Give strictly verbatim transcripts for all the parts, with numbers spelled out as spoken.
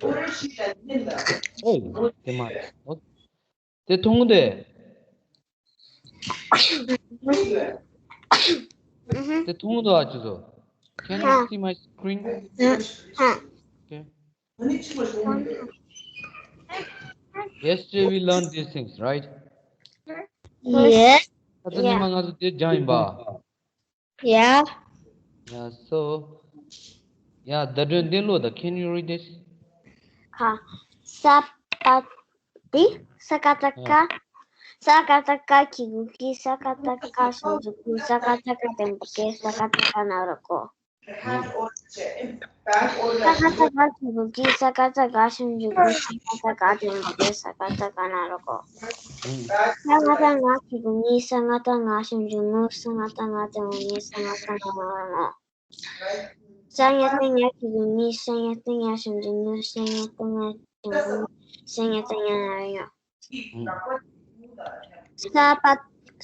ཨེ། དེ་མ་རེད། ཨོ། དེ་མཐོང་གི་འདུག་དེ་མཐོང་གི་འདུག་ཨ། ཅི་ཚོ། Can you see my screen? Okay. Yesterday we learned these things, right? Yes. ད་ལྟ་ཉི་མ་ང་ཚོ་དེ་སྦྱངས་ཡིན་པ། Yeah. Yeah, so, yeah, the འདི་ཀློག་དང་། Can you read this? ཁ། ས་པ་ཏི། ས་ཀ་བཏགས་སྐ། ས་ཀ་བཏགས་སྐ་གི་གུ་གི། ས་ཀ་བཏགས་སྐ་ཞབས་ཀྱུ་སྐུ། ས་ཀ་བཏགས་སྐ་འགྲེང་བུ་སྐེ། ས་ཀ་བཏགས་སྐ་ན་རོ་སྐོ། ས་ཀ་བཏགས་སྒ་གི་གུ་གི། ས་ཀ་བཏགས་སྒ་ཞབས་ཀྱུ་སྒུ། ས་ཀ་བཏགས་སྒ་འགྲེང་བུ་སྒྲེ། ས་ཀ་བཏགས་སྒ་ན་རོ་སྒོ། ས་ང་བཏགས་ང་གི་གུ་ངི། ས་ང་བཏགས་ང་ཞབས་ཀྱུ་ངུ། ས་ང་བཏགས་ང་འགྲེང་བུ་ངེ། ས་ང་བཏགས་ང་ན་རོ་ངོ། ས་ཉ་བཏགས་ཉ་གི་གུ་ཉི། ས་ཉ་བཏགས་ཉ་ཞབས་ཀྱུ་ཉུ། ས་ཉ་བཏགས་ཉ་འགྲེང་བུ་ཉེ། ས་ཉ་བཏགས་ཉ་ན་རོ་ཉོ། ས་པ།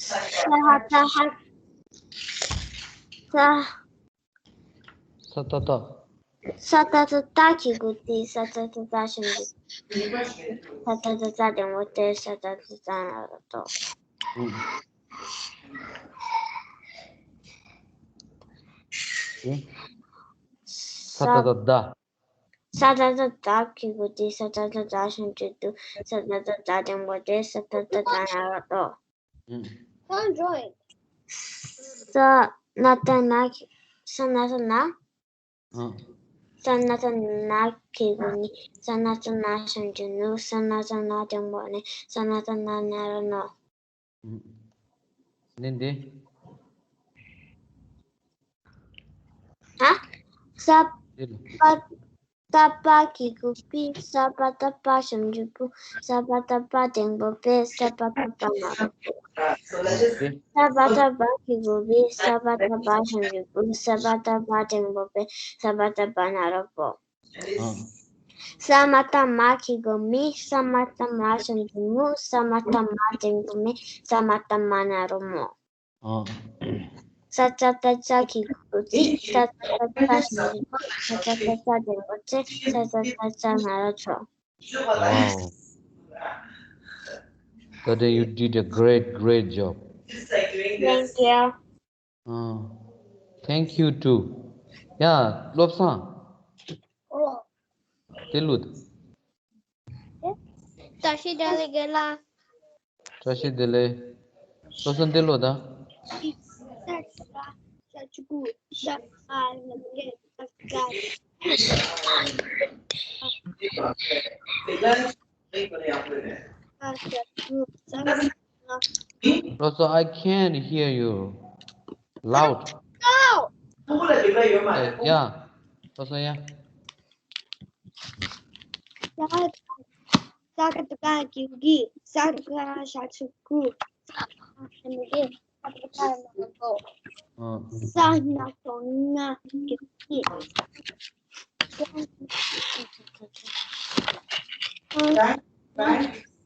ས་ཧ་ཏ་ཧ། ས། ས་ཏ་ཏ། ས་ཏ་ཏ་ཏ་གི་གུ་ཏི། ས་ཏ་ཏ་ཏ་ཞབས་ཀྱུ་ཏུ། ས་ཏ་ཏ་ཏ་འགྲེང་བུ་ཏེ། ས་ཏ་ཏ་ཏ་ན་རོ་ཏོ། ཨུ། ཨུ། ས་ཏ་ཏ་ཏ། ས་ཏ་ཏ་ཏ་གི་གུ་ཏི། ས་ཏ་ཏ་ཏ་ཞབས་ཀྱུ་ཏུ། ས་ཏ་ཏ་ཏ་འགྲེང་བུ་ཏེ། ས་ཏ་ཏ་ཏ་ན་རོ་ཏོ། ཨུ། ས་ན་ཏ་ན་གི། ས་ན་ཏ་ན། ཨུ། ས་ན་ཏ་ན་གི་གུ་ནི། ས་ན་ཏ་ན་ཞབས་ཀྱུ་ནུ། ས་ན་ཏ་ན་འགྲེང་བུ་ནེ། ས་ན་ཏ་ན་ན་རོ་ནོ། ཨུ། ནི་འདི། ཧ། ས་དེ་ལ། པ། ཏ་པ་གི་གུ་པི། ས་པ་ཏ་པ་ཞབས་ཀྱུ་པུ། ས་པ་ཏ་པ་འགྲེང་བུ་པེ། ས་པ་ཏ་པ་ན་རོ་པོ། ཨོ་ཀེ། ས་པ་ཏ་པ་གི་གུ་པི། ས་པ་ཏ་པ་ཞབས་ཀྱུ་པུ། ས་པ་ཏ་པ་འགྲེང་བུ་པེ། ས་པ་ཏ་པ་ན་རོ་པོ། ཨ། ས་མ་བཏགས་སྨ་གི་གུ་སྨི། ས་མ་བཏགས་སྨ་ཞབས་ཀྱུ་སྨུ། ས་མ་བཏགས་སྨ་འགྲེང་བུ་སྨེ། ས་མ་བཏགས་སྨ་ན་རོ་སྨོ། ཨ། ས་ཙ་ཏ་ཙ་གི་གུ་ཙི། ས་ཙ་ཏ་ཙ་ཞབས་ཀྱུ་ཙི། ས་ཙ་ཏ་ཙ་འགྲེང་བུ་ཙེ། ས་ཙ་ཏ་ཙ་ན་རོ་ཙོ། Wow. Today you did a great, great job. Thank you. Uh, thank you too. Yeah, བློ་བཟང་། ཨོ། དེ་ལུད། བཀྲ་ཤིས་བདེ་ལེགས་རྒན་ལགས། བཀྲ་ཤིས་བདེ་ལེགས། བློ་བཟང་འདི་ལོ་ད། བློ་བཟང་། I can't hear you loud. Yeah. བློ་བཟང་། ཡ། ས་ཀ་བཏགས་སྐ་གི་གུ་གི། ས་ཏ་བཏགས་སྐ་ཞབས་ཀྱུ་སྐུ། ས་ན་བཏགས་སྔ་གི་གུ་སྔ། ས་ན་བཏགས་སྔ་གི་གུ་སྔི།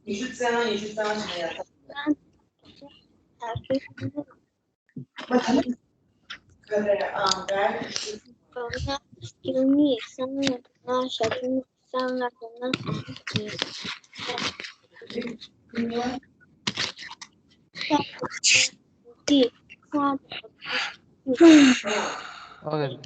ཉི་ཤུ་རྩ་ལྔ། ཉི་ཤུ་རྩ་ལྔ་ཞིག་ཡ། ས་ན་བཏགས་སྔ་གི་གུ་སྔ། Okay.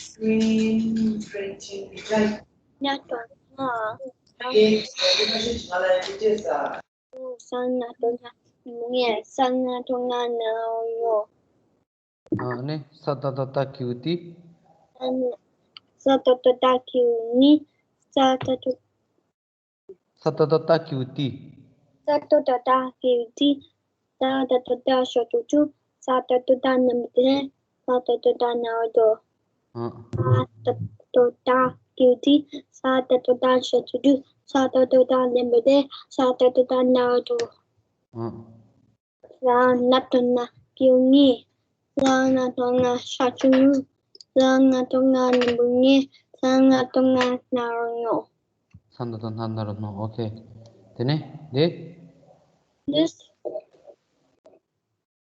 Screen printing design. ཉ་དང་ང་། ས་ན་བཏགས་སྔ་མི་ངེ། ས་ན་བཏགས་སྔ་ན་རོ་ཉོ། ཨ་ནི་ས་ཏ་བཏགས་སྟ་གི་གུ་སྟི། ས་ཏ་བཏགས་སྟ་གི་གུ་སྔི། ས་ཏ་བཏགས། ས་ཏ་བཏགས་སྟ་གི་གུ་སྟི། ས་ཏ་བཏགས་སྟ་གི་གུ་སྟི། ས་ཏ་བཏགས་སྟ་ཞབས་ཀྱུ་སྟུ། ས་ཏ་བཏགས་སྟ་ན་རོ་སྟོ། ས་ཏ་བཏགས་སྟ་ན་རོ་སྟོ། ཨ། ས་ཏ་བཏགས་སྟ་གི་གུ་སྟི། ས་ཏ་བཏགས་སྟ་ཞབས་ཀྱུ་སྟུ། ས་ཏ་བཏགས་སྟ་ན་རོ་སྟོ། ས་ཏ་བཏགས་སྟ་ན་རོ་སྟོ། ཨ། ས་ན་བཏགས་སྣ་གི་གུ་སྔི། ས་ན་བཏགས་སྔ་ཞབས་ཀྱུ་སྔུ། ས་ན་བཏགས་སྔ་འགྲེང་བུ་སྔེ། ས་ན་བཏགས་སྔ་ན་རོ་སྔོ། ས་ན་བཏགས་སྣ། ན་རོ་སྣོ། ཨོ་ཁེ། དེ་ནས་འདི། This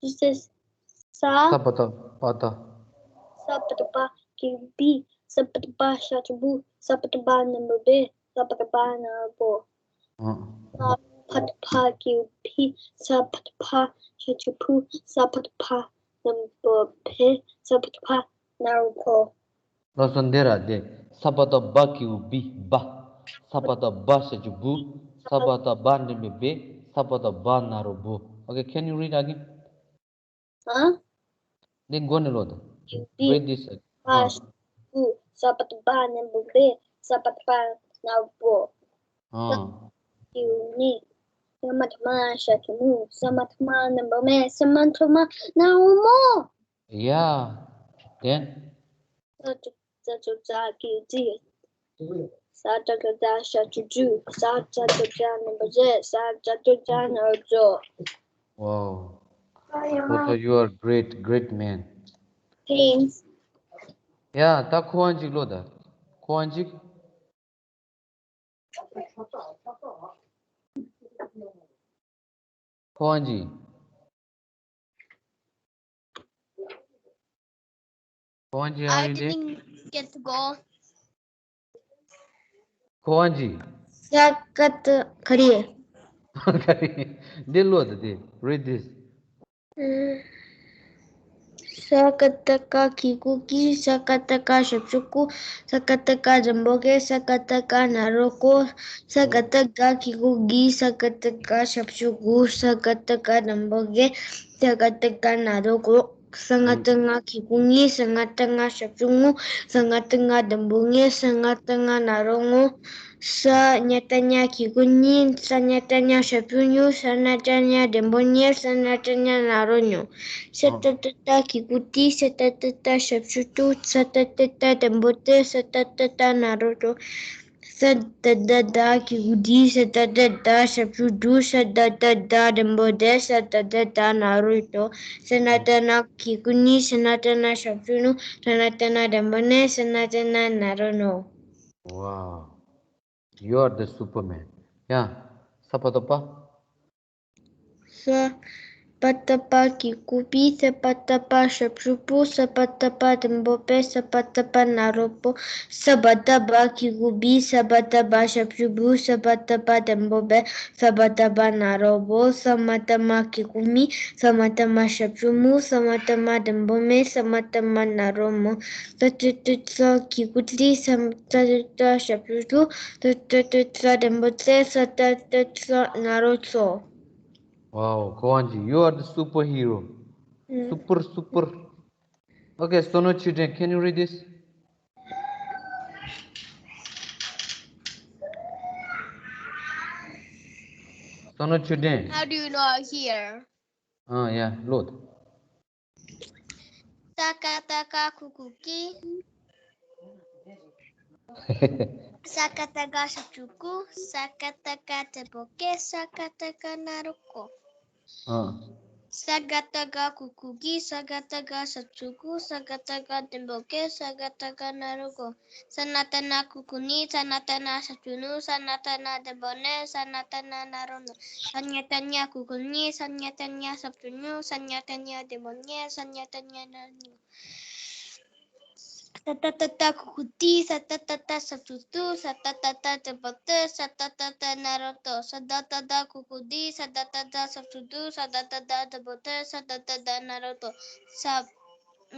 this is ས་ས་བ་བཏགས་སྦ་ད། ས་བ་བཏགས་སྦ་གི་གུ་སྦི། ས་བ་བཏགས་བ་ཞབས་ཀྱུ་བུ། ས་བ་བཏགས་བ་འགྲེང་བུ་སྦེ། ས་བ་བཏགས་བ་ན་རོ་བོ། ཨ། ས་བ་བཏགས་བ་གི་གུ་བི། ས་བ་བཏགས་བ་ཞབས་ཀྱུ་བུ། ས་བ་བཏགས་བ་འགྲེང་བུ་སྦེ། ས་བ་བཏགས་བ་ན་རོ་བོ། ལགས་སོ། འདི་ར་འདི། ས་བ་བཏགས་སྦ་གི་གུ་སྦི། སྦ། ས་བ་བཏགས་སྦ་ཞབས་ཀྱུ་སྦུ། ས་བ་བཏགས་སྦ་འགྲེང་བུ་སྦེ། ས་བ་བཏགས་སྦ་ན་རོ་སྦོ། Okay, can you read again? ཨ། འདི་མགོ་ནས་ཀློག་དང་། གི་གུ་བི། Read this. བ་ཞབས་ཀྱུ་བུ། ས་བ་བཏགས་སྦ་འགྲེང་བུ་སྦེ། ས་བ་བཏགས་སྦ་ན་རོ་སྦོ། ཨ། གི་གུ་ནི། ས་མ་བཏགས་སྨ་ཞབས་ཀྱུ་སྨུ། ས་མ་བཏགས་སྨ་འགྲེང་བུ་སྨེ། ས་མ་བཏགས་སྨ་ན་རོ་སྨོ། Yeah. Then. ས་བཏགས་སྟ་གི་གུ་སྟི། ས་བཏགས་སྟ་ཞབས་ཀྱུ་སྟུ། ས་བཏགས་སྟ་འགྲེང་བུ་སྟེ། ས་བཏགས་སྟ་ན་རོ་སྟོ། Wow. Toto, you are great, great man. Thanks. Yeah, ད་ཁོ་བ་གཅིག་ཀློག་དང་། ཁོ་བ་གཅིག་ཁོང་ཅི། ཁོང་ཅི། Are you there? I didn't get to go. ཁོང་ཅི། ས་ཀ་བཏགས་ག་རེ། ག་རེ། འདི་ཀློག་དང་འདི། Read this. ས་ཀ་བཏགས་སྐ་གི་གུ་སྐི། ས་ཀ་བཏགས་སྐ་ཞབས་ཀྱུ་སྐུ། ས་ཀ་བཏགས་སྐ་འགྲེང་བུ་སྐེ། ས་ཀ་བཏགས་སྐ་ན་རོ་སྐོ། ས་ཀ་བཏགས་སྒ་གི་གུ་སྒི། ས་ཀ་བཏགས་སྒ་ཞབས་ཀྱུ་སྒུ། ས་ཀ་བཏགས་སྒ་འགྲེང་བུ་སྒེ། ས་ཀ་བཏགས་སྒ་ན་རོ་སྒོ། ས་ང་བཏགས་སྔ་གི་གུ་སྔི། ས་ང་བཏགས་སྔ་ཞབས་ཀྱུ་སྔུ། ས་ང་བཏགས་སྔ་འགྲེང་བུ་སྔེ། ས་ང་བཏགས་སྔ་ན་རོ་སྔོ། ས་ཉ་བཏགས་སྙ་གི་གུ་སྙི། ས་ཉ་བཏགས་སྙ་ཞབས་ཀྱུ་སྙུ། ས་ན་བཏགས་སྙ་འགྲེང་བུ་སྙེ། ས་ན་བཏགས་སྙ་ན་རོ་སྙོ། ས་ཏ་བཏགས་སྟ་གི་གུ་སྟི། ས་ཏ་བཏགས་སྟ་ཞབས་ཀྱུ་སྟུ། ས་ཏ་བཏགས་སྟ་འགྲེང་བུ་སྟེ། ས་ཏ་བཏགས་སྟ་ན་རོ་སྟོ། ས་ད་བཏགས་སྡ་གི་གུ་སྡི། ས་ད་བཏགས་སྡ་ཞབས་ཀྱུ་སྡུ། ས་ད་བཏགས་སྡ་འགྲེང་བུ་སྡེ། ས་ད་བཏགས་སྡ་ན་རོ་སྡོ། ས་ན་བཏགས་སྣ་གི་གུ་སྣི། ས་ན་བཏགས་སྣ་ཞབས་ཀྱུ་སྣུ། ས་ན་བཏགས་སྣ་འགྲེང་བུ་སྣེ། ས་ན་བཏགས་སྣ་ན་རོ་སྣོ། Wow. You are the superman. Yeah. ས་བ་བཏགས་སྦ། ས་བ་བཏགས་སྦ་གི་གུ་སྦི། ས་བ་བཏགས་སྦ་ཞབས་ཀྱུ་སྦུ། ས་བ་བཏགས་སྦ་འགྲེང་བུ་སྦེ། ས་བ་བཏགས་སྦ་ན་རོ་སྦོ། ས་བ་བཏགས་སྦ་གི་གུ་སྦི། ས་བ་བཏགས་སྦ་ཞབས་ཀྱུ་སྦུ། ས་བ་བཏགས་སྦ་འགྲེང་བུ་སྦེ། ས་བ་བཏགས་སྦ་ན་རོ་སྦོ། ས་མ་བཏགས་སྨ་གི་གུ་སྨི། ས་མ་བཏགས་སྨ་ཞབས་ཀྱུ་སྨུ། ས་མ་བཏགས་སྨ་འགྲེང་བུ་སྨེ། ས་མ་བཏགས་སྨ་ན་རོ་སྨོ། ཏ་ཏ་བཏགས་ཏ་གི་གུ་ཏི། ས་ཏ་བཏགས་ཏ་ཞབས་ཀྱུ་ཏུ། ཏ་ཏ་བཏགས་ཏ་འགྲེང་བུ་ཏེ། ས་ཏ་བཏགས་ཏ་ན་རོ་ཏོ། Wow, Kowanji, you are the superhero. Mm. Super, super. Okay, Sono Children, can you read this? Sono Children. How do you know I'm here? Ah, yeah, Lord. Sa ka ta ka ku ku ki. Sa ka ta ka sha chu ku. Sa ka ta ka te po ke. Sa ka ta ka na ro ko. Ah. Sa ka ta ka ku ku ki. Sa ka ta ka sha chu ku. Sa ka ta ka te po ke. Sa ka ta ka na ro ko. Sa na ta na ku ku ni. Sa na ta na sha chu nu. Sa na ta na te po ne. Sa na ta na na ro no. Sa nya ta nya ku ku ni. Sa nya ta nya sha chu nu. Sa nya ta nya te po ne. Sa nya ta nya na ro no. Sa ta ta ta ku ku ti, sa ta ta ta sha chu tu, sa ta ta ta te po te, sa ta ta ta na ro to, sa ta ta ta ku ku ti, sa ta ta ta sha chu tu, sa ta ta ta te po te, sa ta ta ta na ro to, sa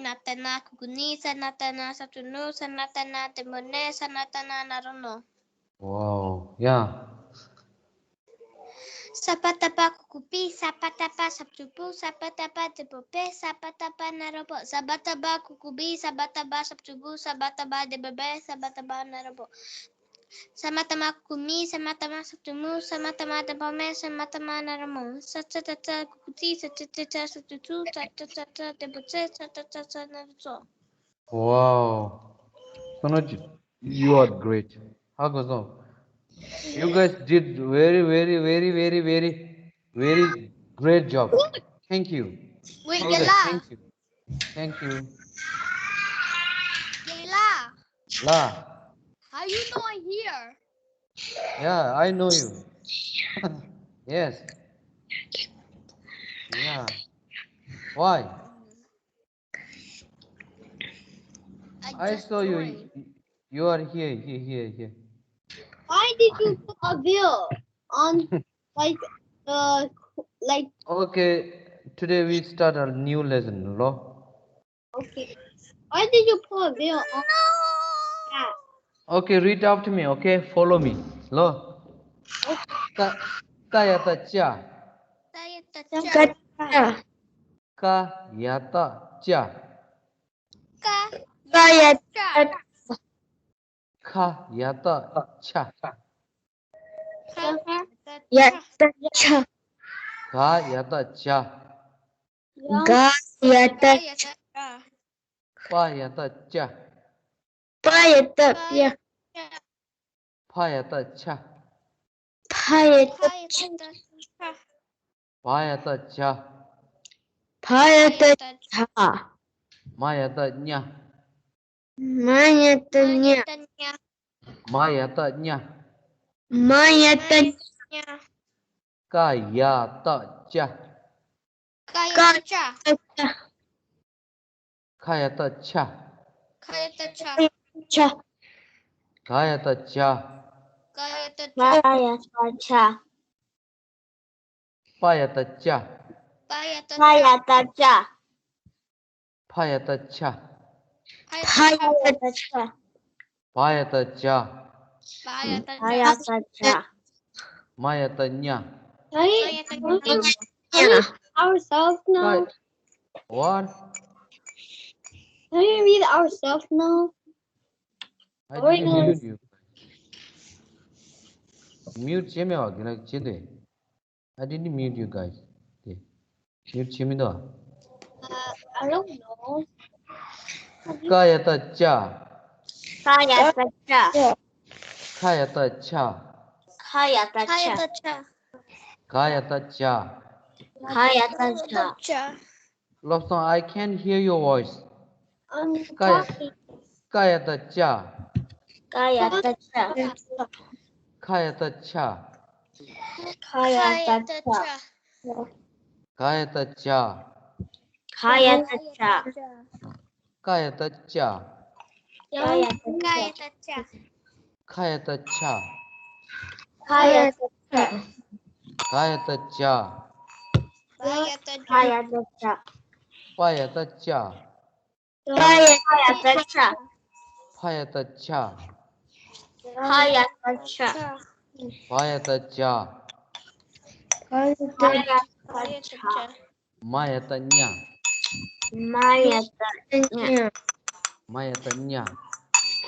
na ta na ku ku ni, sa na ta na sha chu nu, sa na ta na te po ne, sa na ta na na ro no. Wow, yeah. Sa pa ta pa ku ku pi, sa pa ta pa sha chu pu, sa pa ta pa te po pe, sa pa ta pa na ro po, sa pa ta pa ku ku pi, sa pa ta pa sha chu pu, sa pa ta pa te po pe, sa pa ta pa na ro po. Sa ma ta ma ku ku mi, sa ma ta ma sha chu mu, sa ma ta ma te po me, sa ma ta ma na ro mo. Sa cha cha cha ku ku ti, sa cha cha cha sha chu chu, sa cha cha cha te po che, sa cha cha cha na ro cho. Wow. Sono Ch-, you are great. How goes on? You guys did very, very, very, very, very, very great job. Thank you. Wait, okay, Gela. Thank you. Thank you. Gela. La. How you know I'm here? Yeah, I know you. Yes. Yeah. Why? I saw you. You are here, here, here, here. Why did you put a veil on, like, uh, like? Okay, today we start a new lesson, lo. Okay. Why did you put a veil on? Ah. Okay, read after me, okay? Follow me, lo. Okay. ཀ- ཀ་ཡ་བཏགས་ཀྱ། ཀ་ཡ་བཏགས་ཀྱ། ཀ་ཡ་བཏགས་ཀྱ། ཀ་ཡ་བཏགས་ཀྱ། ཁ་ཡ་བཏགས་ཁྱ། ཁ་ཡ་བཏགས་ཁྱ། ག་ཡ་བཏགས་གྱ། ག་ཡ་བཏགས་གྱ། པ་ཡ་བཏགས་པྱ། པ་ཡ་བཏགས་པྱ། ཕ་ཡ་བཏགས་ཕྱ། ཕ་ཡ་བཏགས་ཕྱ། བ་ཡ་བཏགས་བྱ། བ་ཡ་བཏགས་བྱ། མ་ཡ་བཏགས་མྱ། མ་ཡ་བཏགས་མྱ། མ་ཡ་བཏགས་མྱ། མ་ཡ་བཏགས་མྱ། ཀ་ཡ་བཏགས་ཀྱ། ཀ་ཡ་བཏགས་ཀྱ། ཁ་ཡ་བཏགས་ཁྱ། ཁ་ཡ་བཏགས་ཁྱ། ཁྱ། ག་ཡ་བཏགས་གྱ། ག་ཡ་བཏགས་གྱ། པ་ཡ་བཏགས་པྱ། པ་ཡ་བཏགས་པ་ཡ་བཏགས་པྱ། ཕ་ཡ་བཏགས་ཕྱ། ཕ་ཡ་བཏགས་ཕྱ། བ་ཡ་བཏགས་བྱ། བ་ཡ་བཏགས་བྱ། མ་ཡ་བཏགས་མྱ། Can we read ourselves now? What? Can we read ourselves now? I didn't mute you. Mute བྱས་མེད་པ་གི་ར་བྱས་ཏེ། I didn't mute you guys. དེ་mute བྱས་མི་འདུག I don't know. ཀ་ཡ་བཏགས་ཀྱ། ཀ་ཡ་བཏགས་ཀྱ། ཁ་ཡ་བཏགས་ཁྱ། ཁ་ཡ་བཏགས་ཁྱ། ག་ཡ་བཏགས་གྱ། ག་ཡ་བཏགས་གྱ། བློ་བཟང་། I can't hear your voice. ཀ་ཡ་ཀ་ཡ་བཏགས་ཀྱ། ཀ་ཡ་བཏགས་ཀྱ། ཁ་ཡ་བཏགས་ཁྱ། ཁ་ཡ་བཏགས་ཁྱ། ག་ཡ་བཏགས་གྱ། ག་ཡ་བཏགས་གྱ། ཀ་ཡ་བཏགས་ཀྱ། ཀ་ཡ་བཏགས་ཀྱ། ཁ་ཡ་བཏགས་ཁྱ། ཁ་ཡ་བཏགས་ཁྱ། ག་ཡ་བཏགས་གྱ། ག་ཡ་བཏགས་གྱ། པ་ཡ་བཏགས་པྱ། པ་ཡ་བཏགས་པྱ། ཕ་ཡ་བཏགས་ཕྱ། ཕ་ཡ་བཏགས་ཕྱ། ཕ་ཡ་བཏགས་ཕྱ། བ་ཡ་བཏགས་བྱ། བ་ཡ་བཏགས་བྱ། མ་ཡ་བཏགས་མྱ། མ་ཡ་བཏགས་མྱ། མ་ཡ་བཏགས་མྱ།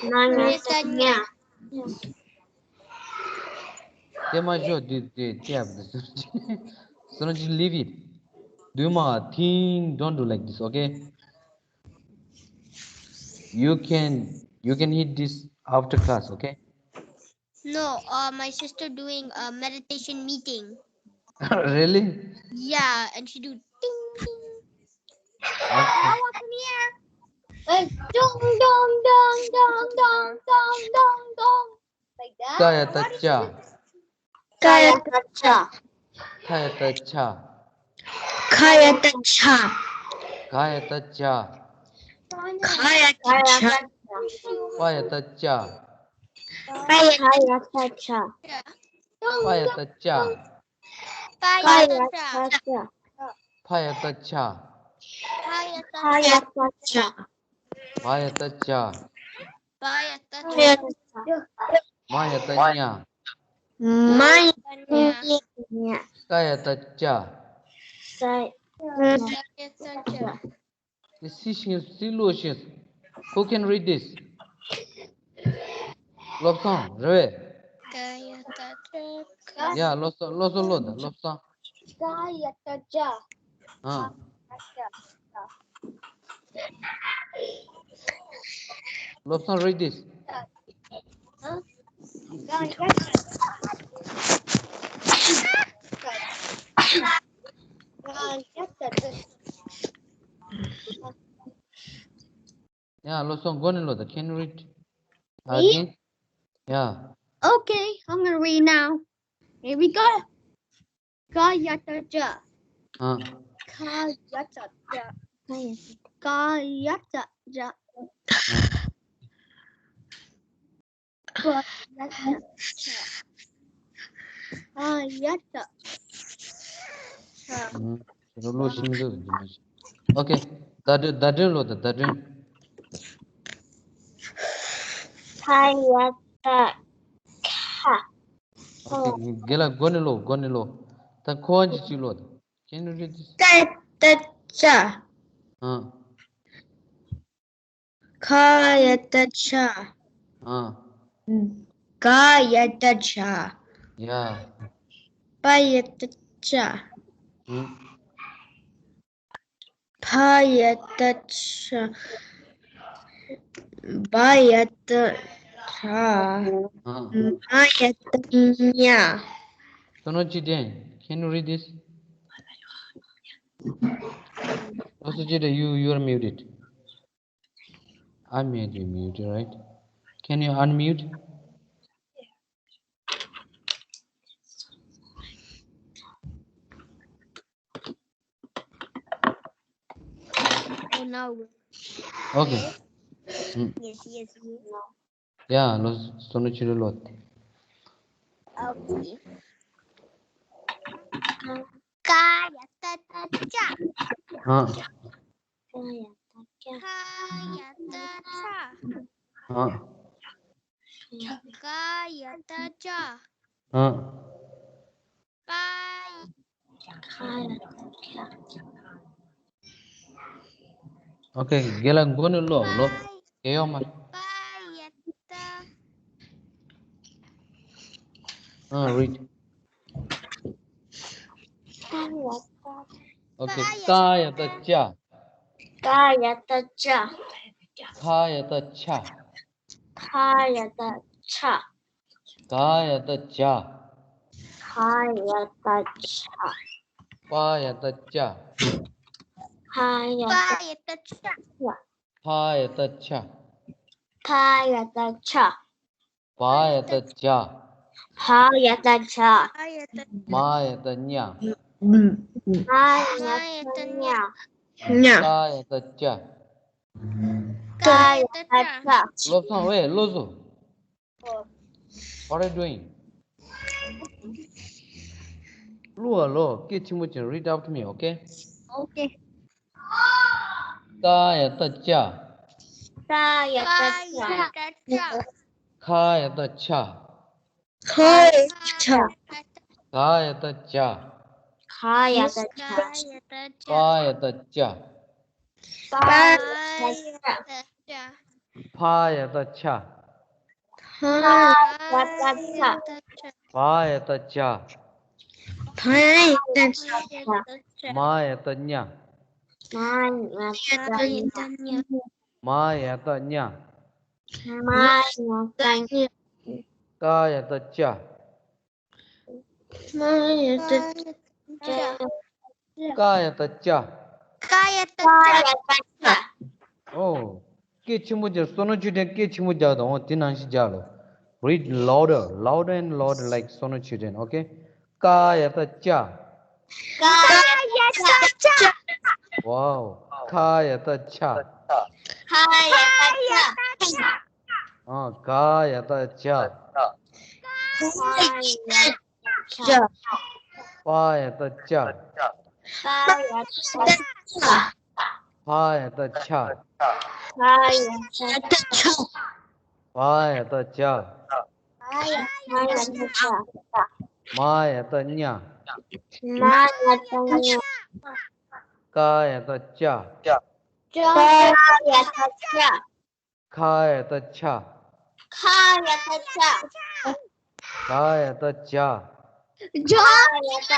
མ་ཡ་བཏགས་མྱ། དེ་མ་ཞོག་དེ་དེ་དེ་ཡབ་དེ་སུ་རང་ཅིག leave it. Do my thing, don't do like this, okay? You can, you can hit this after class, okay? No, uh, my sister doing a meditation meeting. Really? Yeah, and she do ding ding. Okay. Noah, come here. Like dong dong dong dong dong dong dong dong. Like that. ཀ་ཡ་བཏགས་ཀྱ། ཀ་ཡ་བཏགས་ཀྱ། ཁ་ཡ་བཏགས་ཁྱ། ཁ་ཡ་བཏགས་ཁྱ། ག་ཡ་བཏགས་གྱ། ག་ཡ་བཏགས་གྱ། པ་ཡ་བཏགས་པྱ། པ་ཡ་བཏགས་པྱ། པ་ཡ་བཏགས་པྱ། པ་ཡ་བཏགས་པྱ། ཕ་ཡ་བཏགས་ཕྱ། ཕ་ཡ་བཏགས་ཕྱ། བ་ཡ་བཏགས་བྱ། བ་ཡ་བཏགས་བྱ། མ་ཡ་བཏགས་མྱ། མ་ཡ་བཏགས་མྱ། ཀ་ཡ་བཏགས་ཀྱ། ཀ་ཡ་བཏགས་ཀྱ། This is serious. Who can read this? བློ་བཟང་རེད་པས། ཀ་ཡ་བཏགས་ཀྱ། ཡ། བློ་བཟང་། བློ་བཟང་ཀློག་དང་། བློ་བཟང་། ཀ་ཡ་བཏགས་ཀྱ། ཨ། བློ་བཟང་read this. ཡ། བློ་བཟང་མགོ་ནས་ཀློག་དང་། Can you read again? ཡ། Okay, I'm gonna read now. Here we go. Ka ya ta ja. ཨ། Ka ya ta ja. Ka ya ta ja. Ka ya ta ja. Ka ya ta ja. ཨ། ཁྱེད་རང་ཀློག་ཤེས་ཀྱི་འདུག་ཟེར་གྱི་མ་རེད། Okay. བརྡ་སྤྲོད། བརྡ་སྤྲོད་ཀློག་དང་། བརྡ་སྤྲོད། Ka ya ta ka. Okay. རྒན་ལགས་མགོ་ནས་ཀློག་མགོ་ནས་ཀློག་ད་ཁོ་བ་ཅིག་ཅིག་ཀློག་དང་། Can you read this? Ka ya ta ja. ཨ། Ka ya ta ja. ཨ། Ka ya ta ja. Yeah. Pa ya ta ja. ཨ། Pa ya ta ja. Pa ya ta ja. ཨ། Ma ya ta nya. Sono Chiden, can you read this? Also Chiden, you, you are muted. Unmute, you mute, right? Can you unmute? Oh, no. Okay. Mm. Yes, yes, yes. Yeah, lo, sono Chiden lo. Okay. Ka ya ta ta ja. ཨ། Ka ya ta ja. Ka ya ta ja. ཨ། Ka ya ta ja. ཨ། Pa. Ka ya ta ja. Okay, རྒན་ལགས་མགོ་ནས་ཀློག་ཀློག་རྒན་ཡོག་མ། Pa ya ta. ཨ། Read. Ka ya ta. Okay. Ka ya ta ja. Ka ya ta ja. Ka ya ta ja. Ka ya ta ja. Ka ya ta ja. Ka ya ta ja. Pa ya ta ja. Pa ya ta ja. Pa ya ta ja. Pa ya ta ja. Pa ya ta ja. Pa ya ta ja. Ma ya ta nya. Ma ya ta nya. Nya. Ka ya ta ja. Ka ya ta ja. བློ་བཟང་ཝེ་བློ་བཟང་། What are you doing? ཀློག་ཨ་ཀློག་སྐད་ཆེན་པོ་བྱས། Read after me, okay? Okay. Ka ya ta ja. Ka ya ta ja. Ka ya ta ja. Ka ya ta ja. Ka ya ta ja. Ka ya ta ja. Pa ya ta ja. Pa ya ta ja. Pa ya ta ja. Pa ya ta ja. Pa ya ta ja. Pa ya ta ja. Ma ya ta nya. Ma ya ta nya. Ma ya ta nya. Ma ya ta nya. Ka ya ta ja. Ma ya ta ja. Ka ya ta ja. Ka ya ta ja. Oh. སྐད་ཆེན་པོ་རྒྱག་སོ་ནོ་ཆུ་ཕྲན་སྐད་ཆེན་པོ་རྒྱག་དང་། འོ་དེ་ནང་བཞིན་རྒྱག་ལོ། Read louder, louder and louder like Sono Children, okay? Ka ya ta ja. Ka ya ta ja. Wow. Ka ya ta ja. Ka ya ta ja. Ah, ka ya ta ja. Ka ya ta ja. Pa ya ta ja. Pa ya ta ja. Pa ya ta ja. Pa ya ta ja. Pa ya ta ja. Pa ya ta ja. Ma ya ta nya. Ma ya ta nya. Ka ya ta ja. Ka ya ta ja. Ka ya ta ja. Ka ya ta ja. Ka ya ta ja. Ka ya ta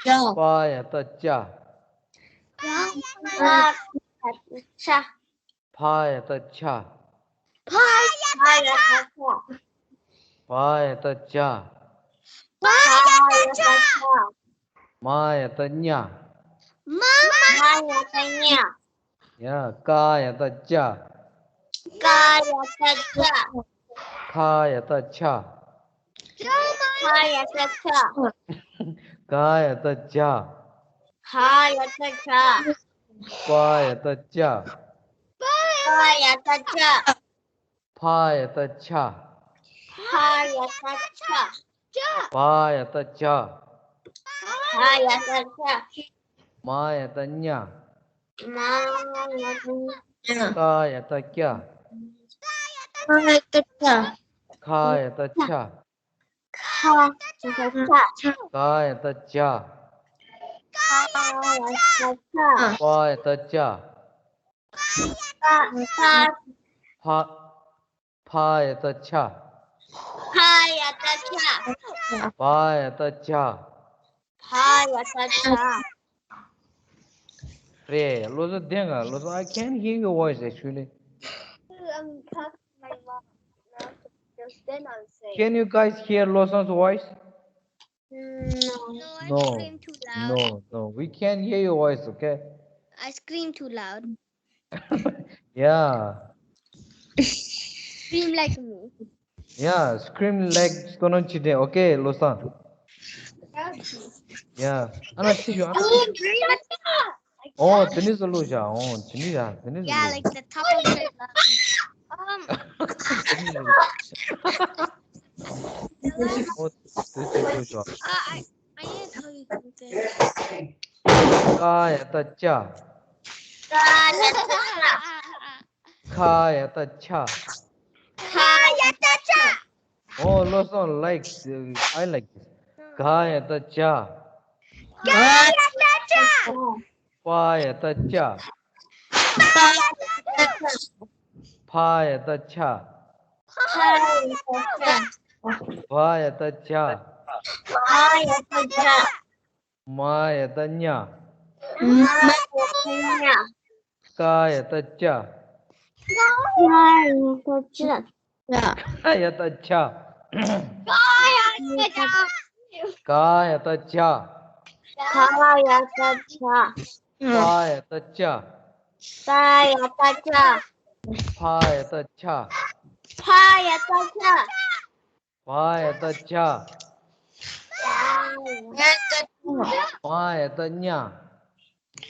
ja. Pa ya ta ja. Pa ya ta ja. Pa ya ta ja. Pa ya ta ja. Pa ya ta ja. Pa ya ta ja. Ma ya ta nya. Ma ya ta nya. Ya, ka ya ta ja. Ka ya ta ja. Ka ya ta ja. ག་ཡ་བཏགས་གྱ། ག་ཡ་བཏགས་གྱ། ཁ་ཡ་བཏགས་ཁྱ། པ་ཡ་བཏགས་པྱ། པ་ཡ་བཏགས་པྱ། ཕ་ཡ་བཏགས་ཕྱ། ཕ་ཡ་བཏགས་ཕྱ། བ་ཡ་བཏགས་བྱ། བ་ཡ་བཏགས་བྱ། མ་ཡ་བཏགས་མྱ། མ་ཡ་བཏགས་མྱ། ཀ་ཡ་བཏགས་ཀྱ། ཀ་ཡ་བཏགས་ཀྱ། ཁ་ཡ་བཏགས་ཁྱ། ཁ་ཡ་བཏགས་ཁྱ། ག་ཡ་བཏགས་གྱ། ག་ཡ་བཏགས་གྱ། པ་ཡ་བཏགས་པྱ། པ། པ། ཕ། ཕ་ཡ་བཏགས་ཕྱ། ཕ་ཡ་བཏགས་ཕྱ། བ་ཡ་བཏགས་བྱ། བ་ཡ་བཏགས་བྱ། རེད། བློ་བཟང་བསྟན་ག་བློ་བཟང་། I can't hear your voice actually. I'm talking to my mom now, so just then I'll say. Can you guys hear Losang's voice? No. No, I No. scream too loud. No, no, we can't hear your voice, okay? I scream too loud. Yeah. Scream like me. Yeah, scream like Sonam Chitren, okay, Losang? Okay. Yeah. ཨ་ན་ཅི་ཡོད། ཨ་ན། ཨོ། དེ་ནི་ཟེར་ལོ་བྱ། ཨོ། དེ་ནི་ཡ། དེ་ནི་ཟེར་Yeah, ལོ། Like the top of the um, དེ་ནི་ཟེར་ལོ། ཨོ། དེ་ཟེར་ལོ་བྱ། uh, I, I need to tell you something. ཀ་ཡ་བཏགས་ཀྱ། ཀ་ཡ་བཏགས་ཀྱ། ཁ་ཡ་བཏགས་ཁྱ། ཁ་ཡ་བཏགས་ཁྱ། Oh, Losang likes, uh, I like this. ག་ཡ་བཏགས་གྱ། ག་ཡ་བཏགས་གྱ། པ་ཡ་བཏགས་པྱ། པ་ཡ་བཏགས་པྱ། ཕ་ཡ་བཏགས་ཕྱ། ཕ་ཡ་བཏགས་ཕྱ། བ་ཡ་བཏགས་བྱ། བ་ཡ་བཏགས་བྱ། མ་ཡ་བཏགས་མྱ། མ་ཡ་བཏགས་མྱ། ཀ་ཡ་བཏགས་ཀྱ། ཀ་ཡ་བཏགས་ཀྱ། ཁ་ཡ་བཏགས་ཁྱ། ཁ་ཡ་བཏགས་ཁྱ། ཁ་ཡ་བཏགས་ཁྱ། ཁ་ཡ་བཏགས་ཁྱ། པ་ཡ་བཏགས་པྱ། པ་ཡ་བཏགས་པྱ། ཕ་ཡ་བཏགས་ཕྱ། ཕ་ཡ་བཏགས་ཕྱ། བ་ཡ་བཏགས་བྱ། བ་ཡ་བཏགས་བྱ། མ་ཡ་བཏགས་མྱ།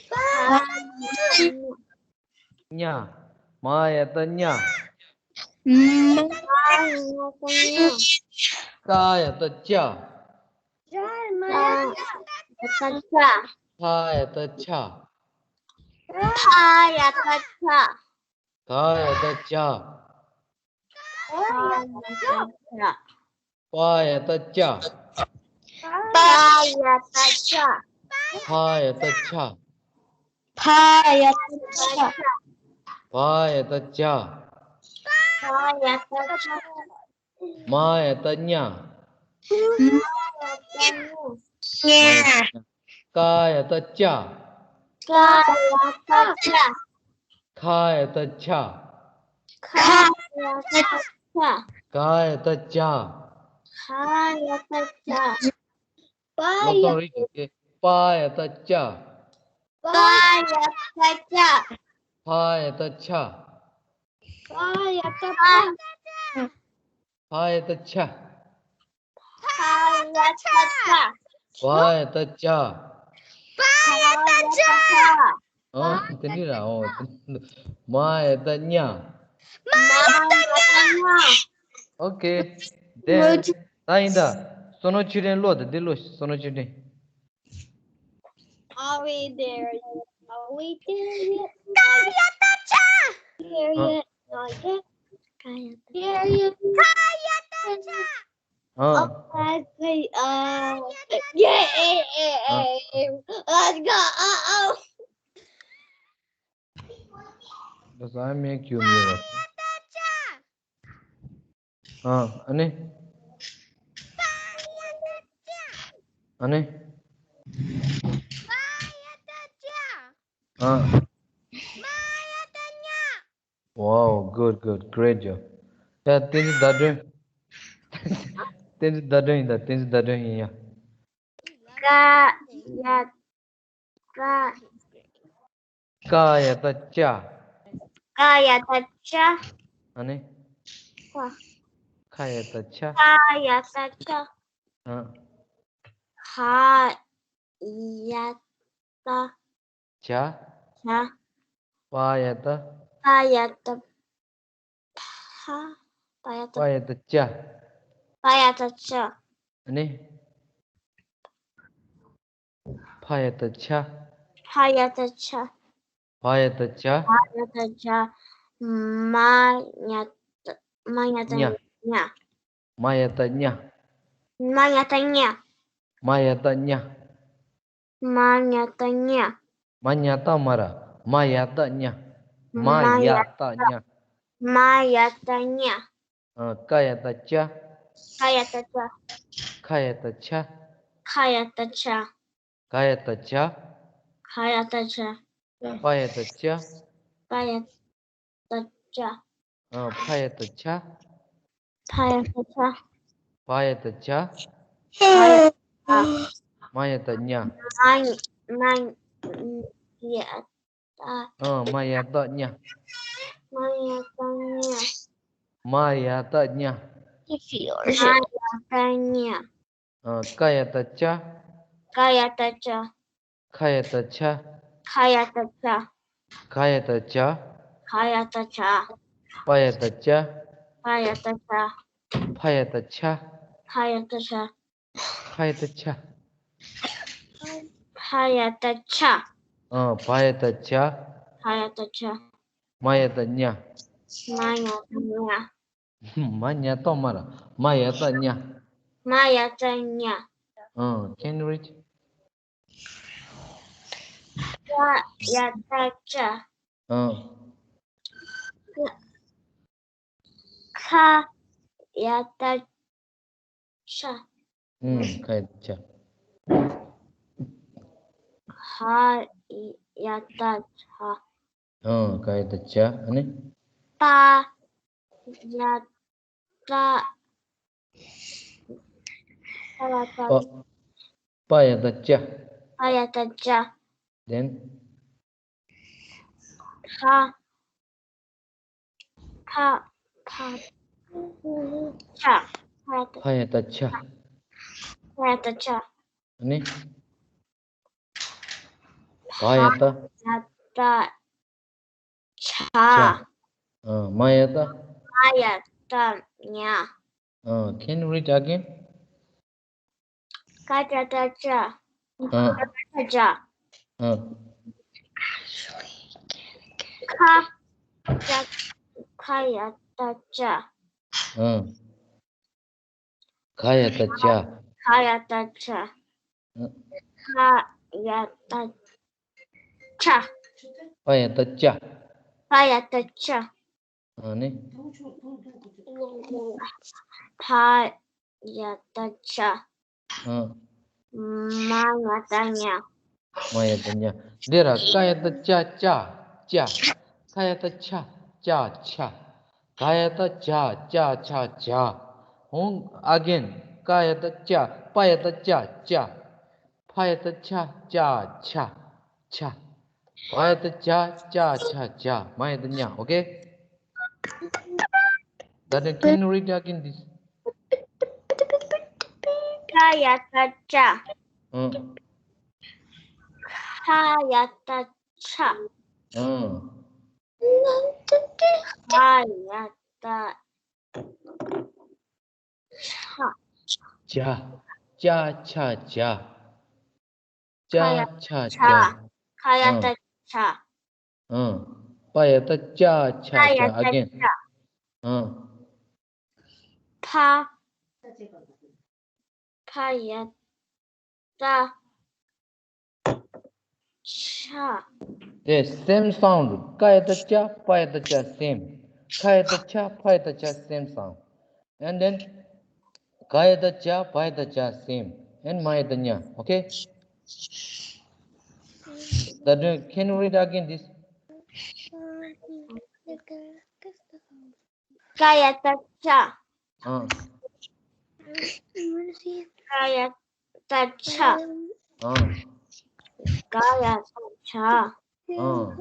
མ་ཡ་བཏགས་མྱ། མྱ། མ་ཡ་བཏགས་མྱ། མ་ཡ་བཏགས་མྱ། ཀ་ཡ་བཏགས་ཀྱ། ཀ་ཡ་བཏགས་ཀྱ། ཁ་ཡ་བཏགས་ཁྱ། ཁ་ཡ་བཏགས་ཁྱ། ག་ཡ་བཏགས་གྱ། ག་ཡ་བཏགས་གྱ། པ་ཡ་བཏགས་པྱ། པ་ཡ་བཏགས་པྱ། ཕ་ཡ་བཏགས་ཕྱ། ཕ་ཡ་བཏགས་ཕྱ། བ་ཡ་བཏགས་བྱ། བ་ཡ་བཏགས་བྱ། མ་ཡ་བཏགས་མྱ། མ་ཡ་བཏགས་མྱ། ཀ་ཡ་བཏགས་ཀྱ། ཀ་ཡ་བཏགས་ཀྱ། ཁ་ཡ་བཏགས་ཁྱ། ཁ་ཡ་བཏགས་ཁྱ། ག་ཡ་བཏགས་གྱ། ག་ཡ་བཏགས་གྱ། པ་ཡ། ལོ་ཏོང་རིག་གི་པ་ཡ་བཏགས་པྱ། པ་ཡ་བཏགས་པྱ། ཕ་ཡ་བཏགས་ཕྱ། ཕ་ཡ་བཏགས་ཕྱ། ཕ་ཡ་བཏགས་ཕྱ། ཕ་ཡ་བཏགས་ཕྱ། བ་ཡ་བཏགས་བྱ། བ་ཡ་བཏགས་བྱ། ཨོ། དེ་འདྲ་ར། ཨོ། མ་ཡ་བཏགས་མྱ། མ་ཡ་བཏགས་མྱ། Okay. Then ད་ཡིན་ད། བསོད་ནམས་ཆོས་སྒྲོན་ཀློག་དང་འདི་ཀློག་བསོད་ནམས་ཆོས་སྒྲོན། Are we there yet? Are we there yet? Not yet. Not yet. Not yet. There yet. Not yet. ཨ། Okay, uh, yeah. Let's go. Uh-oh. Does I make you mirror? ཨ། ཨ་ནི། ཨ་ནི། ཨ། Wow, good, good, great job. ཡ། བསྟན་འཛིན་ཟླ་སྒྲོན། བསྟན་འཛིན་ཟླ་སྒྲོན་ཡིན་ད། བསྟན་འཛིན་ཟླ་སྒྲོན་ཡིན་ཡ། ཀ་ཡ་བཏགས། ཀ་ཡ་བཏགས་ཀྱ། ཀ་ཡ་བཏགས་ཀྱ། ཨ་ནི། ཁ། ཁ་ཡ་བཏགས་ཁྱ། ཁ་ཡ་བཏགས་ཁྱ། ཨ། ཧ་ཡ་ཏ། ཇ། ཇ། པ་ཡ་ཏ། པ་ཡ་ཏ། ཕ། པ་ཡ་ཏ། པ་ཡ་ཏ་ཅ། པ་ཡ་ཏ་ཅ། ཨ་ནི། ཕ་ཡ་ཏ་ཕྱ། ཕ་ཡ་ཏ་ཕྱ། བ་ཡ་ཏ་བྱ། བ་ཡ་ཏ་བྱ། མ་ཡ་ཏ། མ་ཡ་ཏ་ཉ། ཉ། མ་ཡ་ཏ་ཉ། མ་ཡ་ཏ་ཉ། མ་ཡ་ཏ་ཉ། མ་ཡ་ཏ་ཉ། མ་ཉ་ཏ་མ་ར། མ་ཡ་ཏ་ཉ། མ་ཡ་ཏ་ཉ། མ་ཡ་ཏ་ཉ། ཨ། ཀ་ཡ་ཏ་ཀྱ། ཀ་ཡ་ཏ་ཀྱ། ཁ་ཡ་ཏ་ཁྱ། ཁ་ཡ་ཏ་ཁྱ། ག་ཡ་ཏ་གྱ། ག་ཡ་ཏ་གྱ། པ་ཡ་ཏ་པྱ། པ་ཡ་ཏ་པྱ། ཨ། ཕ་ཡ་ཏ་ཕྱ། ཕ་ཡ་ཏ་ཕྱ། བ་ཡ་ཏ་བྱ། བ་ཡ་ཏ་བྱ། མ་ཡ་ཏ་མྱ། མ་མ་ཡ་ཏ། ཨ། མ་ཡ་ཏ་མྱ། མ་ཡ་ཏ་མྱ། མ་ཡ་ཏ་མྱ། མ་ཡ་ཏ་མྱ། ཨ། ཀ་ཡ་ཏ་ཀྱ། ཀ་ཡ་ཏ་ཀྱ། ཁ་ཡ་ཏ་ཁྱ། ཁ་ཡ་ཏ་ཁྱ། ག་ཡ་ཏ་གྱ། ག་ཡ་ཏ་གྱ། པ་ཡ་ཏ་པྱ། པ་ཡ་ཏ་པྱ། ཕ་ཡ་ཏ་ཕྱ། ཕ་ཡ་ཏ་ཕྱ། ཕ་ཡ་ཏ་ཕྱ། ཕ་ཡ་ཏ་ཕྱ། ཨ། བ་ཡ་ཏ་བྱ། བ་ཡ་ཏ་བྱ། མ་ཡ་ཏ་མྱ། མ་ཡ་ཏ་མྱ། མ་ཉ་ཏོ་མ་ར། མ་ཡ་ཏ་མྱ། མ་ཡ་ཏ་མྱ། ཨ། Can you read? ཀ་ཡ་ཏ་ཀྱ། ཨ། ཁ་ཡ་ཏ་ཁྱ། ཨུམ། ཁ་ཡ་ཏ་ཁྱ། ཧ་ཡ་ཏ་ཧྱ། ཨ། ག་ཡ་ཏ་གྱ། ཨ་ནི། པ་ཡ་ཏ། པ་ཡ་ཏ། པ། པ་ཡ་ཏ་བྱ། པ་ཡ་ཏ་བྱ། Then། ཕ། ཕ། ཕ། ཕྱ། ཕ་ཡ་ཏ། ཕ་ཡ་ཏ་ཕྱ། ཕ་ཡ་ཏ་ཕྱ། ཨ་ནི། བ་ཡ་ཏ། བ་ཡ་ཏ་བྱ། བྱ། ཨ། མ་ཡ་ཏ། མ་ཡ་ཏ་མྱ། ཨ། Can you read again? ཀ་ཏ་ཀྱ། ཨ། ཀ་ཏ་ཀྱ། ཨ། ཁ། ཀྱ། ཁ་ཡ་ཏ་ཀྱ། ཨ། ག་ཡ་ཏ་གྱ། ག་ཡ་ཏ་གྱ། ཨ། ཁ་ཡ་ཏ་ཁྱ། པ་ཡ་ཏ་ཕྱ། པ་ཡ་ཏ་ཕྱ། ཨ་ནི། ཕ་ཡ་ཏ་ཕྱ། ཨ། མ་ཡ་ཏ་མྱ། མ་ཡ་ཏ་མྱ། འདི་ར་ཀ་ཡ་ཏ་ཀྱ། ཀྱ། ཀྱ། ཁ་ཡ་ཏ་ཁྱ། ཀྱ་ཁྱ། ག་ཡ་ཏ་གྱ། ཀྱ་ཁྱ་གྱ། ཨོང་། Again། ཀ་ཡ་ཏ་ཀྱ། པ་ཡ་ཏ་ཀྱ། ཀྱ། ཕ་ཡ་ཏ་ཕྱ། ཕྱ་ཁྱ་ཁྱ། བ་ཡ་ཏ་བྱ། བྱ་ཁྱ་བྱ། མ་ཡ་ཏ་མྱ། Okay? That can you read again this? ཀ་ཡ་ཏ་ཀྱ། ཨང་། ཁ་ཡ་ཏ་ཁྱ། ཨང་། བ་ཡ་ཏ་བྱ། བྱ། བྱ་ཁྱ་བྱ། བྱ་ཁ་ཡ་ཏ་ཁྱ་བྱ། ཁ་ཡ་ཏ་ཨང་། ཁྱ། ཨང་། པ་ཡ་ཏ་བྱ་ཁྱ་བྱ། པ་ཡ་ཏ་Again། ཁྱ། ཨང་། ཕ། ཕ་ཡ་ཏ་ཁྱ། དེ་same sound། ཀ་ཡ་ཏ་ཀྱ། པ་ཡ་ཏ་ཀྱ། Same། ཁ་ཡ་ཏ་ཁྱ། ཕ་ཡ་ཏ་ཁྱ། Same sound། And then ག་ཡ་ཏ་གྱ། བ་ཡ་ཏ་བྱ། Same། And མ་ཡ་ཏ་མྱ། Okay? That, uh, can you read again this? ཀ་ཡ་ཏ་ཀྱ། ཨང་། ཀ་ཡ་ཏ་ཀྱ། ཨང་། ཀ་ཡ་ཏ་ཀྱ། ཨང་།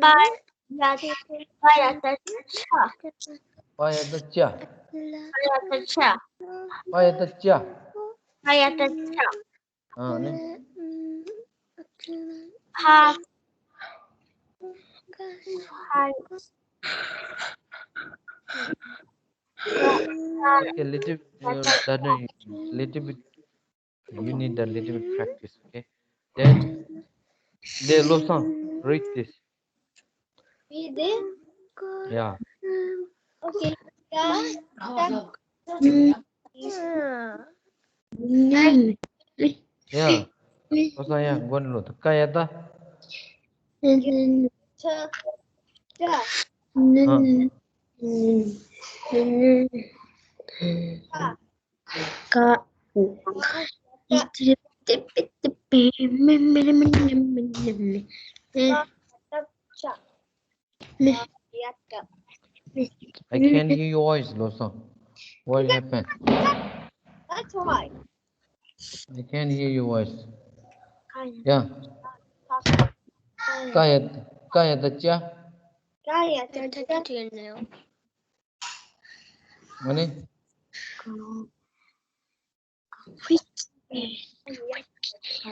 པ་ཡ་པ་ཡ་ཏ་ཀྱ། པ་ཡ་ཏ་ཀྱ། པ་ཡ་ཏ་ཀྱ། པ་ཡ་བཏགས་པ་ཅ། པ་ཡ་བཏགས་པ་ཅ། ཨ་ནི། ཕ། ཕ། Okay, little, uh, that, uh, little bit, you need a little bit practice, okay? Then, there, Losang, read this. Read this? Yeah. Okay. Yeah. Losang, yeah, go on, Losang. ཀ་ཡ་བཏགས། ཅ། ཅ། ཨ། ཀ། I can't hear your voice, Losang. What happened? That's why. I can't hear your voice. Yeah. ཀ་ཡ། ཀ་ཡ་བཏགས་པ་ཅ། ཀ་ཡ་བཏགས་པ་ཅ། ཨ་ནི།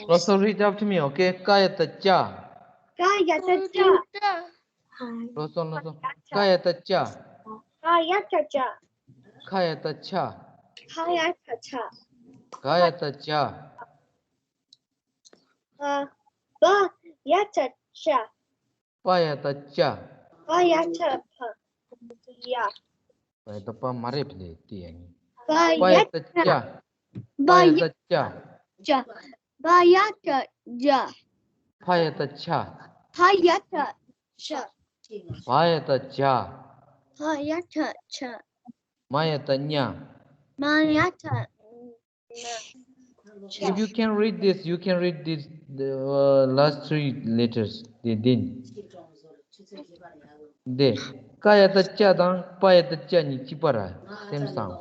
Losang, read after me, okay? ཀ་ཡ་བཏགས་པ་ཅ། ཀ་ཡ་བཏགས་པ་ཅ། Losang, Losang. ཀ་ཡ་བཏགས་པ་ཅ། ཀ་ཡ་བཏགས་པ་ཅ། ཁ་ཡ་བཏགས་ཁ། ཁ་ཡ་བཏགས་ཁ། ག་ཡ་བཏགས་ག། ག། བ་ཡ་བཏགས་བྱ། པ་ཡ་བཏགས་པ། པ་ཡ་བཏགས་པ། ཡ། པ་ཡ་བཏགས་པ་མ་རེད་པ་ལས་དེ་ཡ་ནི། པ་པ་ཡ་ཡ་བཏགས་བཏགས་པ། པ་ཡ་བཏགས་པ། བྱ། པ་ཡ་བཏགས་བྱ། ཕ་ཡ་བཏགས་ཕྱ། ཕ་ཡ་བཏགས་ཕྱ། བ་ཡ་བཏགས་བྱ། བ་ཡ་བཏགས་བྱ། མ་ཡ་བཏགས་མྱ། མ་ཡ་བཏགས་མྱ། If you can read this, you can read this, the, uh, last three letters. དེ་དེ་ནི། དེ། ཀ་ཡ་བཏགས་ཀྱ་དང་པ་ཡ་བཏགས་པྱ་གཉིས་གཅིག་པ་ར། སེམས་བཟང་།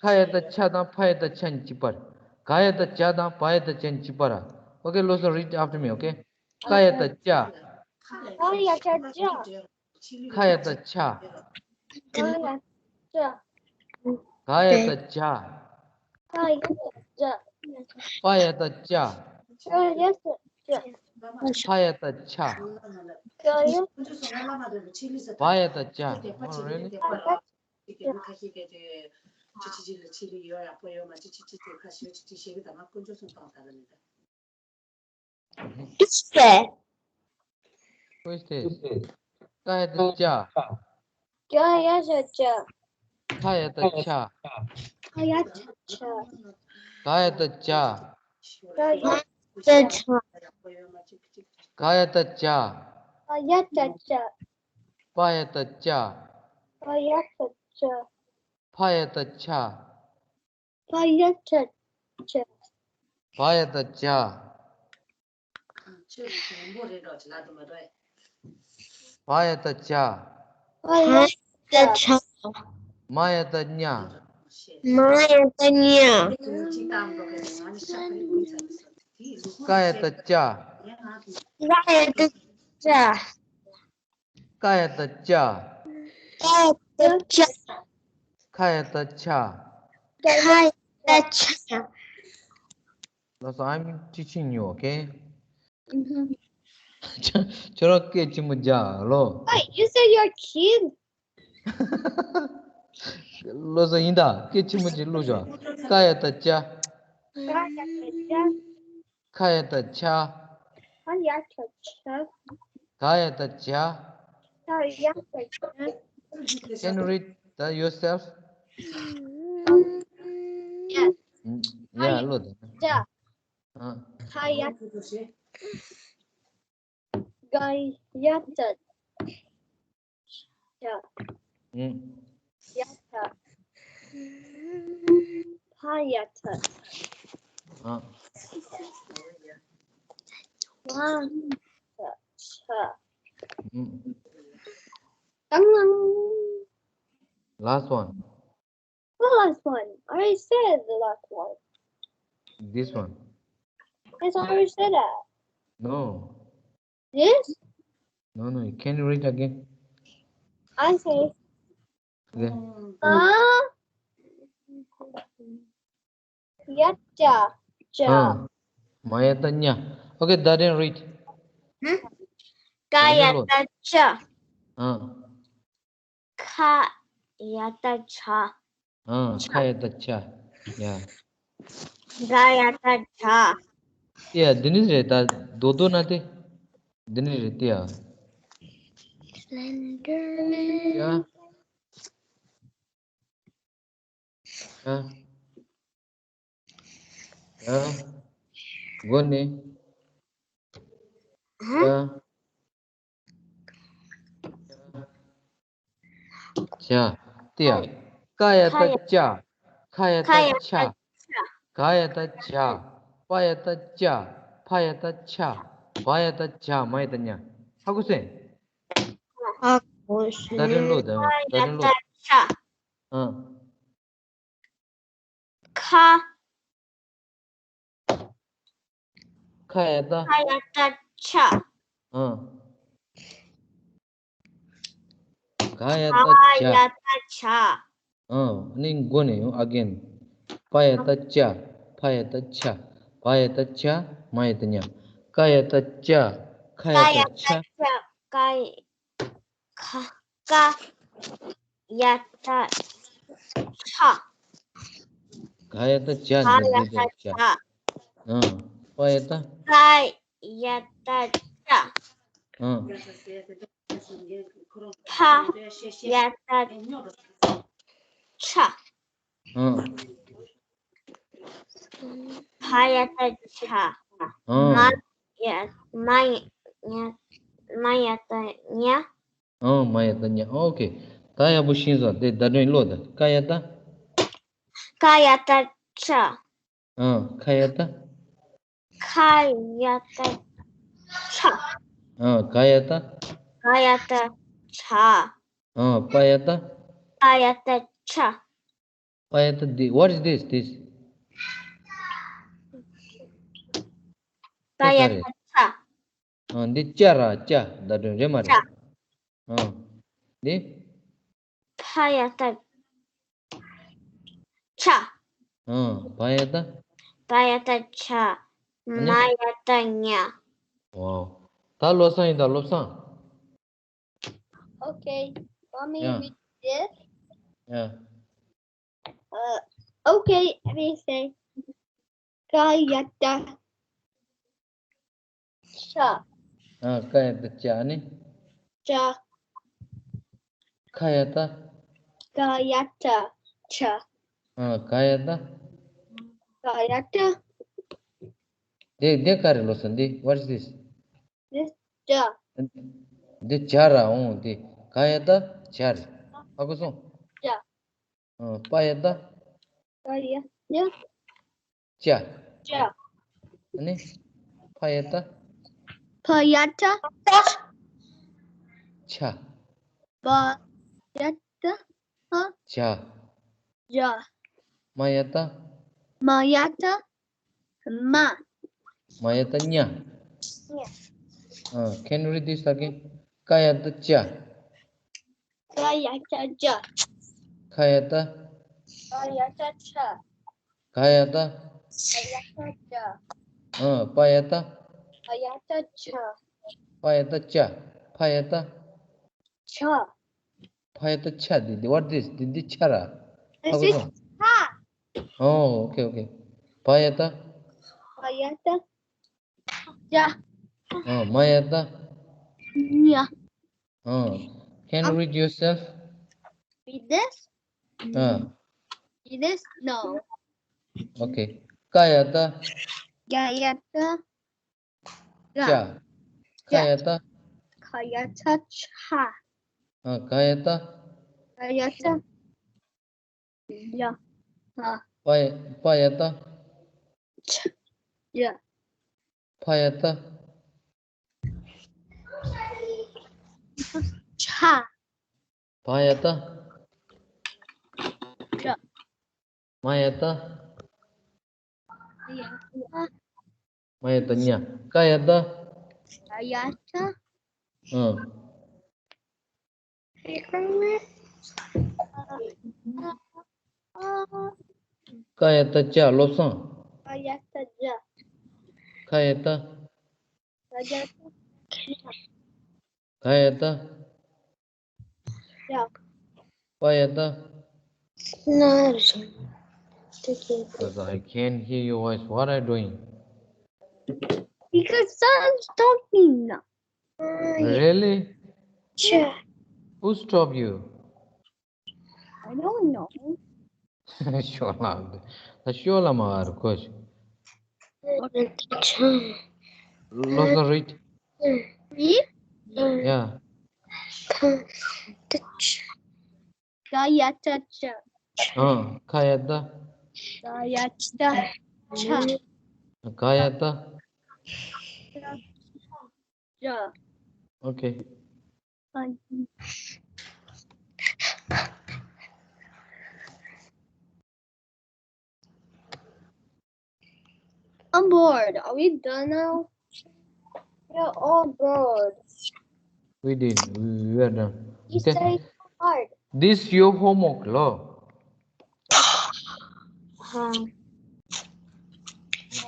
ཁ་ཡ་བཏགས་ཁྱ་དང་ཕ་ཡ་བཏགས་ཕྱ་གཉིས་གཅིག་པ་ར། ག་ཡ་བཏགས་གྱ་དང་བ་ཡ་བཏགས་གྱ་གཉིས་གཅིག་པ་ར། Okay, Losang, read after me, okay? ཀ་ཡ་བཏགས་ཀྱ། ཀ་ཡ་བཏགས་ཀྱ། ཁ་ཡ་བཏགས་ཁྱ། ཁ་ཡ་བཏགས་ཁྱ། ག་ཡ་བཏགས་གྱ། ག་ཡ་བཏགས་གྱ། པ་ཡ་བཏགས་པྱ། པ་ཡ་བཏགས་པྱ། ཕ་ཡ་བཏགས་ཕྱ། ཕ་ཡ་བཏགས་པྱ། བ་ཡ་བཏགས་བྱ། Oh, really? Who is this? ཀ་ཡ་བཏགས་ཀྱ། ཀྱ་ཡ་བཏགས་ཀྱ། ཁ་ཡ་བཏགས་ཁྱ། ཁ་ཡ་བཏགས་ཁྱ། ག་ཡ་བཏགས་གྱ། ག་ཡ་བཏགས་ཁྱ། ག་ཡ་བཏགས་གྱ། ག་ཡ་བཏགས་ཀྱ། པ་ཡ་བཏགས་པྱ། པ་ཡ་བཏགས་པྱ། ཕ་ཡ་བཏགས་ཕྱ། ཕ་ཡ་བཏགས་ཕྱ། བ་ཡ་བཏགས་བྱ། བ་ཡ་བཏགས་བྱ། བ་ཡ་བཏགས་བྱ། མ་ཡ་བཏགས་མྱ། མ་ཡ་བཏགས་མྱ། ཀ་ཡ་བཏགས་ཀྱ། ཀ་ཡ་བཏགས་ཀྱ། ཀ་ཡ་བཏགས་ཀྱ། ཀ་ཡ་བཏགས་ཀྱ། ཁ་ཡ་བཏགས་ཁྱ། ཁ་ཡ་བཏགས་ཁྱ། Losang, I'm teaching you, okay? ཁྱོད་རང་སྐད་ཆེན་པོ་རྒྱག་ལོ། Wait, you say you're cute. Losang, ཡིན་ད། སྐད་ཆེན་པོ་ཅིག་བླུགས་ཤོག་ཀ་ཡ་བཏགས་ཀྱ། ཀ་ཡ་བཏགས་ཀྱ། ཁ་ཡ་བཏགས་ཁྱ། ཁ་ཡ་བཏགས་ཁྱ། ག་ཡ་བཏགས་གྱ། ག་ཡ་བཏགས་གྱ། Can you read that yourself? Yes. Yeah, བླུགས་ད། གྱ། ཨ། ཁ་ཡ། ག་ཡ་བཏགས་གྱ། ཨུ། ཡ་བཏགས། ཕ་ཡ་བཏགས། ཨ། བ་ཡ་བཏགས་བྱ། ཨུ། ཏང་ལང་། Last one. The last one. I already said the last one. This one. Yes, I already said that. No. This? No, no. Can you read again? I say. Okay. Uh, ཡ་ཏྲ་ཅ། ཨ། མ་ཡ་ཏ་ཉ། Okay, that didn't read. ཧུམ། ཀ་ཡ་ཏ་ཅ། ཨ། ཁ་ཡ་ཏ་ཆ། ཨ། ཁ་ཡ་ཏ་ཆ། ཡ། ག་ཡ་ཏ་གྲ། ཡ། འདི་ནི་རེད། ད་རྡོག་རྡོག་ན་དེ། འདི་ནི་རེད་དེ་ཡ། ཡ། ཡ། ཡ། མགོ་ནི། ཡ། ཡ། དེ་ཡ། ཀ་ཡ་ཏ་ཀྱ། ཁ་ཡ་ཏ་ཁྱ། ག་ཡ་ཏ་གྱ། པ་ཡ་ཏ་ཅ། ཕ་ཡ་ཏ་ཕྱ། བ་ཡ་ཏ་བྱ། མ་ཡ་ཏ་མྱ། ཧ་གོ་སོང་། ཧ་གོ་སོང་། བརྡ་དོན་ཀློག་དང་བརྡ་དོན་ཀློག་ཨ། ཁ། ཁ་ཡ་ཏ། ཁ་ཡ་ཏ་ཁྱ། ཨ། ག་ཡ་ཏ་ག་བྱ། ཡ་ཏ་བྱ། ཨ། ནི་མགོ་ནས་ཡོང་། Again. པ་ཡ་ཏ་ཅ། ཕ་ཡ་ཏ་ཕྱ། བ་ཡ་ཏ་བྱ། མ་ཡ་ཏ་མྱ། ཀ་ཡ་ཏ་ཀྱ། ཁ་ཡ་ཏ་ཁྱ། ཀ་ཡ་ཏ་ཁྱ། ཀ་ཡ། ཁ། ཀ་ཡ་ཏ་ཁྱ། ག་ཡ་ཏ་གྱ། ག་ཡ་ཏ་གྱ། ཨ། པ་ཡ་ཏ། པ་ཡ་ཏ་པྱ། ཨ། ཕ་ཡ་ཏ་ཕྱ། ཨ། བ་ཡ་ཏ་བྱ། ཨ། མ་ཡ། མ་ཡ། མ་ཡ་ཏ་མྱ། ཨ། མ་ཡ་ཏ་མྱ། ཨོ་ཁེ། ད་ཡག་པོ་ཤེས་སོང་། དེ་བརྡ་དོན་ཀློག་དང་། ཀ་ཡ་ཏ། ཀ་ཡ་ཏ་ཀྲ། ཨ། ཁ་ཡ་ཏ། ཁ་ཡ་ཏ་ཁྲ། ཨ། ག་ཡ་ཏ། ག་ཡ་ཏ་གྲ། ཨ། པ་ཡ་ཏ། པ་ཡ་ཏ་པྱ། པ་ཡ་ཏ་འདི། What is this? This. པ་ཡ་ཏ་པྱ། ཨ། འདི་ཅ་ར་ཅ། བརྡ་དོན་རེད་མ་རེད། ཅ། ཨ། འདི། ཕ་ཡ་ཏ་ཕྱ། ཨ། བ་ཡ་ཏ། བ་ཡ་ཏ་བྱ། ཨ་ནི། མ་ཡ་ཏ་མྱ། Wow. ད་བློ་བཟང་ཡིན་ད། བློ་བཟང་། Okay, mommy, yeah, read this. Yeah. Uh, okay, let me say. ཀ་ཡ་ཏ། ཤ། ཨ། ཀ་ཡ་ཏ་ཅ། ཨ་ནི། ཅ། ཁ་ཡ་ཏ། ཀ་ཡ་ཏ་ཁྲ། ཨ། ག་ཡ་ཏ། ག་ཡ་ཏ། འདི་འདི་ག་རེ་ལོ་སོང་འདི། What is this? This ཇ། འདི་ཇ་ར་འོང་། འདི་ག་ཡ་ཏ་ཇ་རེད། ཧ་གོ་སོང་། ཇ། ཨ། པ་ཡ་ཏ། པ་ཡ་ཏ། ཅ། ཅ། ཨ་ནི། ཕ་ཡ་ཏ། ཕ་ཡ་ཏ། ཕྱ། ཕྱ། པ་ཡ་ཏ། ཕྱ། ཇ། ཇ། མ་ཡ་ཏ། མ་ཡ་ཏ། མ། མ་ཡ་ཏ་མྱ། མྱ། ཨ། Can you read this again? ཀ་ཡ་ཏ་ཅ། ཀ་ཡ་ཏ་ཅ། ཁ་ཡ་ཏ། ཁ་ཡ་ཏ་ཁྲ། ག་ཡ་ཏ། ག་ཡ་ཏ་གྲ། ཨ། པ་ཡ་ཏ། པ་ཡ་ཏ་ཇ། པ་ཡ་ཏ་ཇ། ཕ་ཡ་ཏ། ཇ། ཕ་ཡ་ཏ་ཇ། འདི་འདི། What this? འདི་འདི་ཇ་ར། ཧ་གོ་སོང་། ཇ། Oh, okay, okay. བ་ཡ་ཏ། བ་ཡ་ཏ། ཇ། ཨ། མ་ཡ་ཏ། མྱ། ཨ། Can you read yourself? Read this? ཨ། Read this? No. Okay. ཀ་ཡ་ཏ། ཀ་ཡ་ཏ། ཇ། ཇ། ཁ་ཡ་ཏ། ཁ་ཡ་ཏ་ཇ། ཨ། ག་ཡ་ཏ། ག་ཡ་ཏ། ཇ། ཨ། པ་ཡ། པ་ཡ་ཏ། ཇ། ཇ། ཕ་ཡ་ཏ། ཇ། བ་ཡ་ཏ། ཇ། མ་ཡ་ཏ། མ་ཡ་ཏ། མ་ཡ་ཏ་མྱ། ཀ་ཡ་ཏ། ཀ་ཡ་ཏ། ཨ། ཀ་ཡ་བཏགས་ཀྱ། བློ་བཟང་། ཀ་ཡ་བཏགས་ཀྱ། ཁ་ཡ་བཏགས། ཀ་ཡ་བཏགས། ཁ་ཡ་བཏགས། ཡ། པ་ཡ་བཏགས། སྣ་རིང་དུ་གྱེས་པ། Because I can't hear your voice. What are you doing? Because someone's talking. Really? Sure. Who stopped you? I don't know. ཤོ་ལ་འདི། ད་ཤོ་ལ་མ་བར་གོ་ཤི། བློ་བཟང་རིག། ཡ། ཀ་ཡ་བཏགས་ཀྱ། ཨ། ཁ་ཡ་བཏགས། ཀ་ཡ་བཏགས་ཀྱ། ག་ཡ་བཏགས། ཀྱ། Okay. I'm bored. Are we done now? We're all bored. We did. We were done. You studied so hard. This your homework, lo. Huh.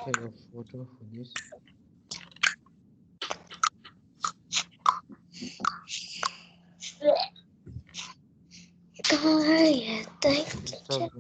Take a photo for this. Stop.